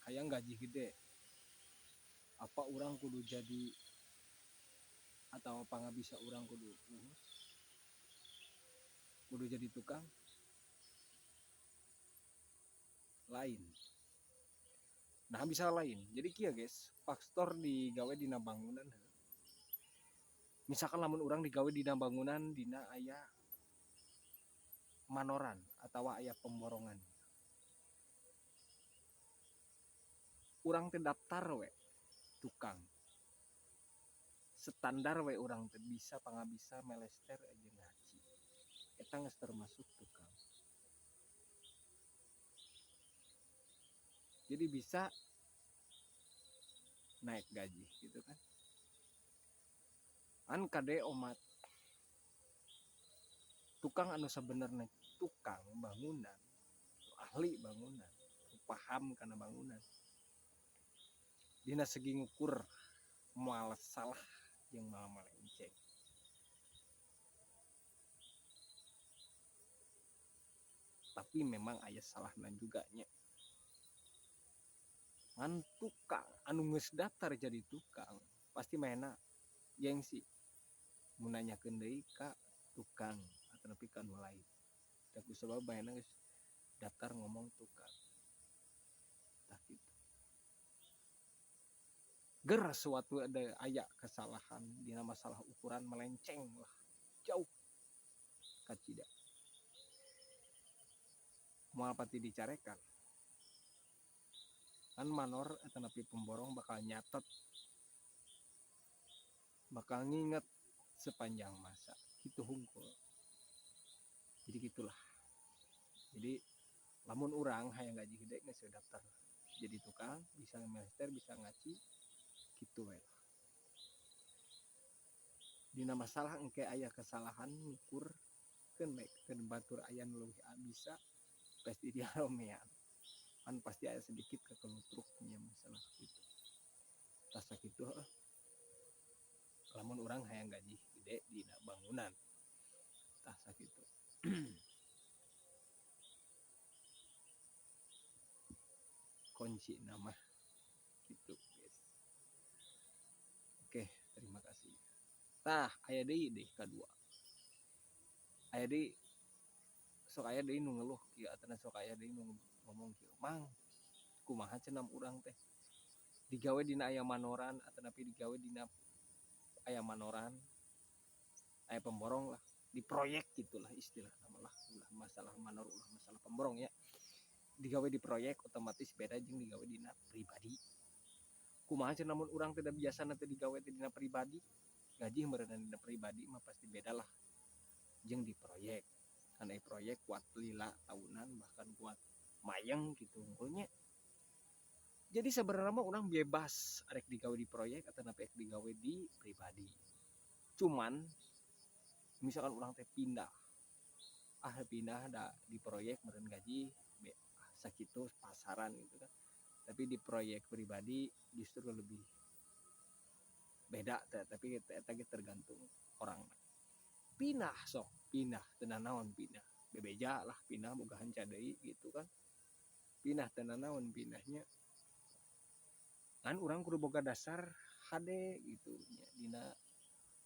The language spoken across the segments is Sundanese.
Hayang gaji gede, apa urang kudu jadi atau apa nggak bisa urang kudu luhur, kudu jadi tukang lain. Nah bisa lain. Jadi kieu guys, faktor digawe dina bangunan heuh. Misalkan lamun urang digawe dina bangunan dina aya manoran atau aya pemborongan, urang teh daftar we tukang standar we, urang teh bisa pangabisa melester aja ngaci, eta geus termasuk tukang. Jadi bisa naik gaji gitu kan. An kade omat tukang anu sebenarnya tukang bangunan, ahli bangunan, paham karena bangunan, dina segi ngukur moal salah jeung moal melenceng. Tapi memang aya salahna juga nya. Ngan tukang anu geus daftar jadi tukang pasti mainna gengsi mun nanyakeun deui ka tukang atau nepi ka nu lain. Da ku sabab mainna geus daftar ngomong tukang. Tah kitu. Ger suatu ada aya kesalahan dina masalah ukuran melenceng lah jauh kacida. Moal pati dicarekan. Kan manor eta nepi pemborong bakal nyatet, bakal nginget sepanjang masa kitu hungkul. Jadi gitulah. Jadi lamun urang hayang gaji gede geus daftar jadi tukang, bisa melester, bisa ngaci, kitu we lah. Dina masalah engke aya kesalahan ngukur keun bae keun batur aya nu leuwih bisa pasti diaromean. Kan pasti aya sedikit kekelutruknya masalah gitu. Tah sakitu heuh. Lamun urang hayang gaji gede dina bangunan. Tah sakitu. Kunci nama gitu guys. Oke, terima kasih. Tah aya deui deh kadua. Aya deui sok aya deui nu ngeluh kieu atana sok aya deui nu ngomong kieu, "Mang, kumaha cenah urang teh digawe dina aya manoran atanapi digawe dina aya manoran, aya pemborong lah, di proyek gitulah istilah nama lah, ulah masalah manor, ulah masalah pemborong ya. Digawe di proyek otomatis beda jeung digawe dina pribadi. Kumaha cenah mun urang teh da biasana teh digawe teh dina pribadi, gaji meureunna dina pribadi mah pasti beda lah jeung di proyek. Karena proyek kuat lila tahunan bahkan kuat mayeng gitu unggulnya. Jadi sebenarnya mah urang bebas arek digawe di proyek atau arek digawe di pribadi. Cuman misalkan urang teh pindah, ah pindah da di proyek meureun gaji sakitu pasaran gitu kan. Tapi di proyek pribadi justru lebih beda teh, tapi eta ge tergantung orang. Pindah sok, pindah teu nanaon pindah. Bebeja lah pindah boga hanca deui gitu kan. Pindah teu nanaon pindahnya. Kan urang kudu boga dasar hade gitu nya dina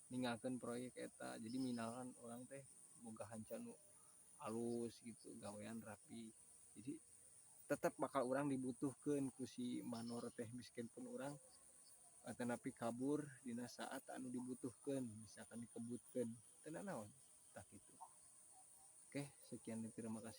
ninggalkeun proyek eta. Jadi minalkan urang teh boga hanca nu alus gitu, gawean rapi. Jadi tetep bakal urang dibutuhkeun ku si manor teh meskipun urang atanapi kabur dina saat anu dibutuhkeun, misalkan dikebutkeun, teu nanaon tah kitu. Oke, sekian dan terima kasih.